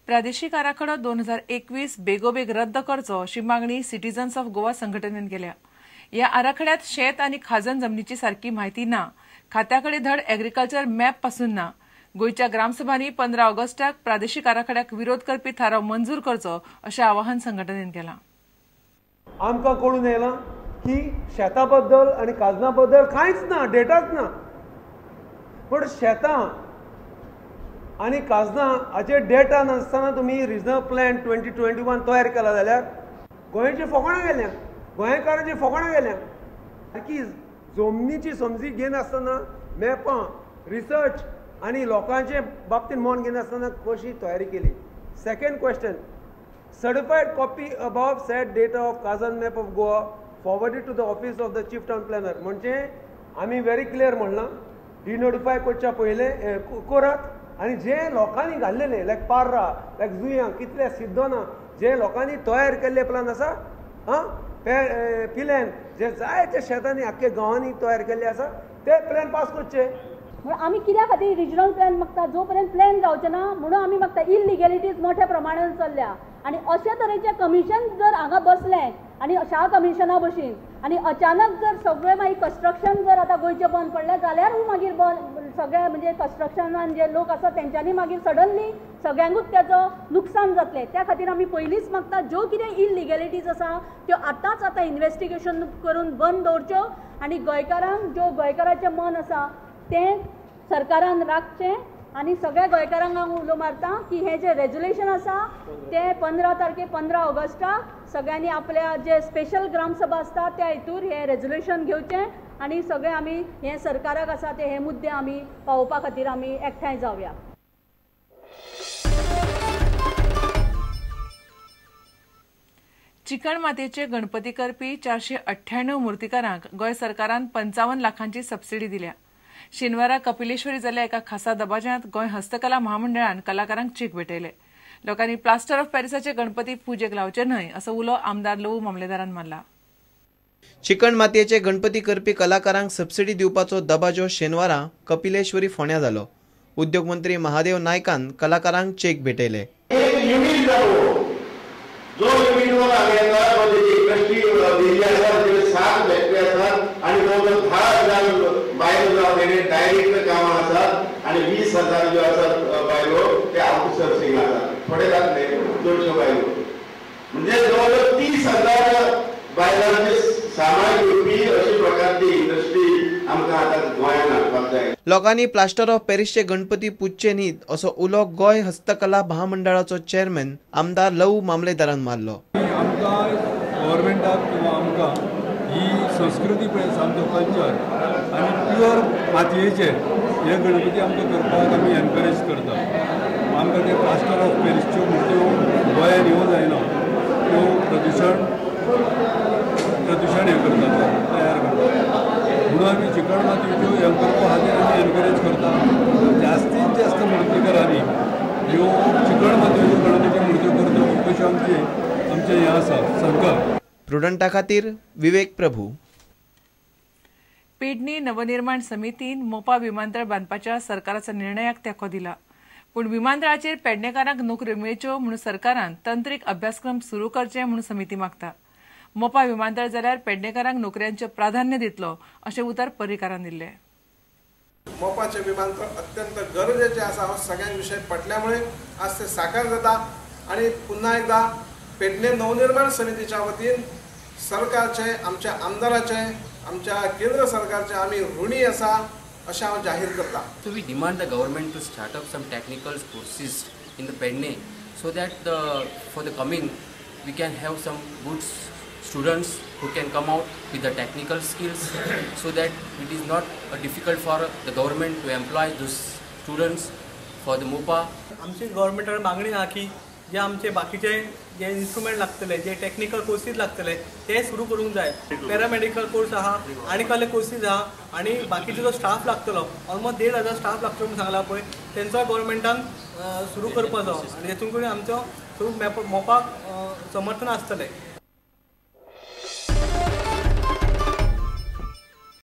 प्रादेशीक आराखडो 2021 बेगोबेग रद्द करचो अशी मागणी सिटीजन्स ऑफ गोवा संघटनेन केल्या. ह्या आराखड्यात शेत आनी खाजन जमनीची सारकी म्हायती ना, खात्याकडे धड एग्रीकल्चर मॅप पासून ना. गोंयच्या ग्रामसभांनी 15 ऑगस्टाक प्रादेशीक आराखड्याक विरोध करपी थाराव मंजूर करचो अशें आवाहन संघटनेन केलां. आमकां कळून येयलां की शेता बद्दल आनी खाजना बद्दल कांयच ना, डेटाच ना. पण शेतां आनी खाजनां हाचेर डेटा नासतना तुमी रिजनल प्लॅन 2021 तयार केला जाल्यार गोंयची फोकाणां गेल्या, गोंयकारांची फोकाणां गेल्या. सारकी जमनीची समजी घेनासतना मॅपां, रिसर्च आनी लोकांचे बाबतीन मन घेनासतना कशी तयारी केली. Second question, certified copy above said data of Khajan map of Goa forwarded to the office of the chief town planner. म्हणजे आमी व्हेरी क्लियर म्हणलां, डिनोटिफाय करच्या पयलें करात आनी जे लोकांनी घाल्लेले लायक पार्रा, लायक जुयां, कितले सिद्धोना जे लोकांनी तयार केल्ले प्लान आसा, आं प्लॅन जे जायते शेतांनी आख्खे गांवांनी तयार केल्ले आसा ते प्लॅन पास करचे. म्हणून आमी कित्या खातीर रिजनल प्लॅन मागता, जो पर्यंत प्लॅन जावचे ना म्हणून आमी मागता. इलिगॅलिटीज मोठ्या प्रमाणान चल्ल्या आनी अशे तरेचें कमिशन जर हांगा बसलें आनी शाह कमिशना भशेन आनी अचानक जर सगळें मागीर कन्स्ट्रक्शन जर आतां गोंयचें बंद पडलें जाल्यार मागीर बंद सगळें म्हणजे कन्स्ट्रक्शनान जे लोक आसा तेंच्यांनी मागीर सडनली सगळ्यांकूच तेचो लुकसाण जातलें. त्या खातीर आमी पयलींच मागता ज्यो कितें इलिगॅलिटीज आसा त्यो आतांच आतां इन्वेस्टिगेशन करून बंद दवरच्यो आनी गोंयकारांक ज्यो गोंयकाराचें मन आसा तें सरकारान राखचें. आनी सगळ्या गोंयकारांक हांव उलो मारता की हें जें रेजोल्युशन आसा तें 15 तारखे 15 ऑगस्टाक सगळ्यांनी आपल्या जे स्पेशल ग्रामसभा आसता त्या हितूर हें रेजोल्युशन घेवचें आनी सगळे आमी हें सरकाराक आसा ते हे मुद्दे आमी पावोवपा खातीर आमी एकठांय जावया. चिकण मातयेचे गणपती करपी 498 मुर्तीकारांक गोंय सरकारान 55 लाखांची सबसिडी दिल्या. शेनवारा कपिलेश्वरी जाल्ल्या एका खासा दबाज्यांत गोंय हस्तकला महामंडळान कलाकारांक चेक भेटयले. लोकांनी प्लास्टर ऑफ पॅरिसाचे गणपती पुजेक लावचे न्हय असो उलो आमदार लवू मामलेदारान मारला. चिकण मातयेचे गणपती करपी कलाकारांक सबसिडी दिवपाचो दबाजो शेनवारा कपिलेश्वरी फोंड्या जालो. उद्योग मंत्री महादेव नायकान कलाकारांक चेक भेटयले. डायरेक्ट कामां आसात आनी 20,000 ज्यो आसात बायलो ते आउटसोर्सिंग आसात, थोडे जातले चडश्यो बायलो, म्हणजे जवळ जवळ 30,000 बायलांचे सामान घेवपी अशे प्रकारची इंडस्ट्री आमकां आतां गोंयांत हाडपाक जाय. लोकांनी प्लास्टर ऑफ पॅरिसचे गणपती पुजचे न्हीत असो उलो गोंय हस्तकला महामंडळाचो चेअरमॅन आमदार लवू मामलेदारान मारलो. आमकां गव्हर्मेंटाक किंवा आमकां ही संस्कृती पळय आसा, आमचो कल्चर आनी प्युअर मातयेचे हे गणपती आमकां करपाक आमी एनकरेज करता. आमकां ते प्लास्टर ऑफ पॅरिसच्यो मुर्त्यो गोंयांत येवंक जायना, त्यो प्रदुशण हें करता, तयार करता. म्हणून आमी चिकण मातयेच्यो हें करपा खातीर आमी एनकरेज करता. जास्तीत जास्त मुर्तीकारांनी ह्यो चिकण मातयेच्यो गणपती मुर्त्यो करच्यो अशें आमचें हें आसा संकल्प. प्रुडंटा खातीर विवेक प्रभू. पेडणे नवनिर्माण समितीन मोपा विमानतळ बांदपाच्या सरकाराच्या निर्णयाक तेंको दिला. पूण विमानतळाचेर पेडणेकारांक नोकऱ्यो मेळच्यो म्हणून सरकारान तंत्रीक अभ्यासक्रम सुरू करचे म्हणून समिती मागता. मोपा विमानतळ जाल्यार पेडणेकारांक नोकऱ्यांचें प्राधान्य दितलो अशें उतर पर्रीकारान दिल्लें. मोपाचें विमानतळ अत्यंत गरजेचें आसा हो सगळ्यांक विशय पटल्यामुळे आज ते साकार जाता आनी पुन्हा एकदा पेडणे नवनिर्माण समितीच्या वतीन सरकारचे, आमच्या आमदाराचे, आमच्या केंद्र सरकारचे आमी ऋणी आसा अशें हांव जाहीर करता. So we demand the government to start up some technical courses in the Pedne so that for the coming we can have some good students who can come out with the technical skills so that it is not difficult for the government to employ those students for the MOPA. आमची गव्हर्मेंटाकडे मागणी ना की जे आमचे बाकीचे जे instrument लागतले, जे technical courses लागतले ते सुरू करूंक जाय. पॅरामेडिकल कोर्स आहा आनी कसले कोर्सीस आहा आनी बाकीचो जो स्टाफ लागतलो ऑलमोस्ट 1,500 स्टाफ लागतलो म्हणून सांगला पळय, तेंचो गव्हर्मेंटान सुरू करपाचो आनी तेतून करून आमचो थ्रू मोपाक समर्थन आसतलें.